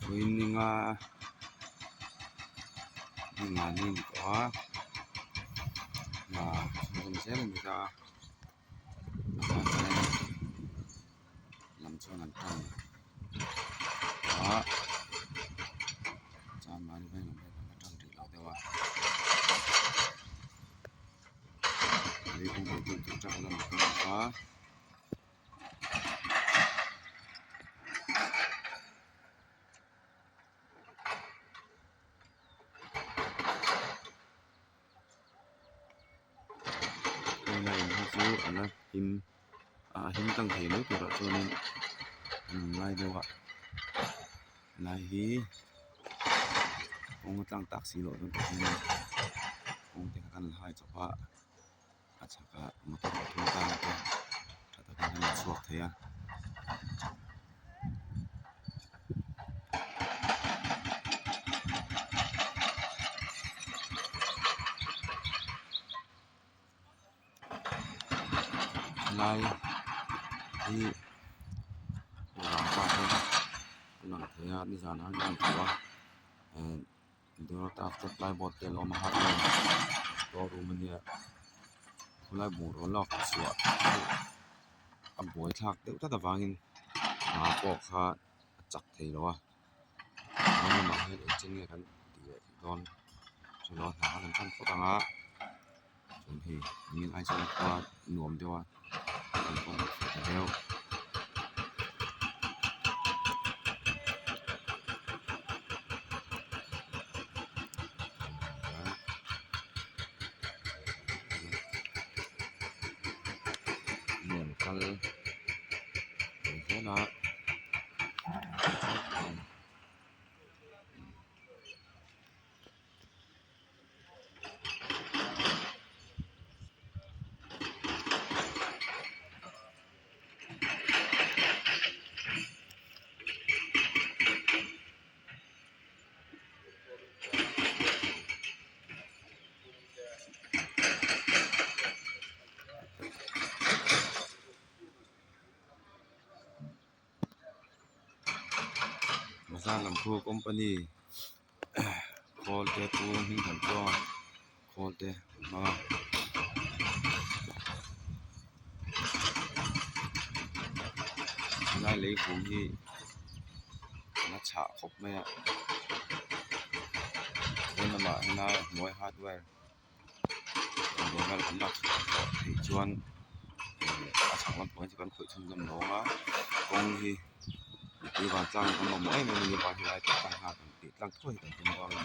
Vawiin ni nga ni nga ni a ni tawh a hna chhunzawm zel a ni ta a lam chuan an tan a chuan mahni veng lam pawh an la tan rih lo deuh a lei kawng tur a lang bawk a. Heng in hi chu a la him a him tlang thei mai turah chuanin an inngai deuh a helai hi kawng a tlang tak si loh chuan tikhian kawng te kha kan la hai chawp a. A chhakah motor pathum tlang te tha takin an chhuak thei a. Helai hi rangva te a lang thei a nizan ah hian a lang tawh a ehh Dorota te plyboard te a lo awm a hardware store room ania khawlai bungraw lak chhuah a buai thlak deuh tlat avangin hna pawh kha a chak thei lo a hma lamah hian engtin nge kan tih leh theih dawn chulo hna kha kan tan phawt ang a chuan hei nimin ai chuan khua nuam deuh a kan pawh a fuh ta deuh. Mi an kal ve zel a. Bazar lam khu company khawl te chu hming kan chuang a khawl te an hmang a. Helai lei vum hi a chhah khawp mai a pawn lamah helai hnuai hardware damdawi vel kan lak chhuah tawh theih chuan a chhak lampang hi chu kan khawih chhunzawm lo ang a kawng hi mipui vantlang kan mamawh em em a ni vang helai tih tlang nghal tih tlang thuai hi kan tum bawk a ni.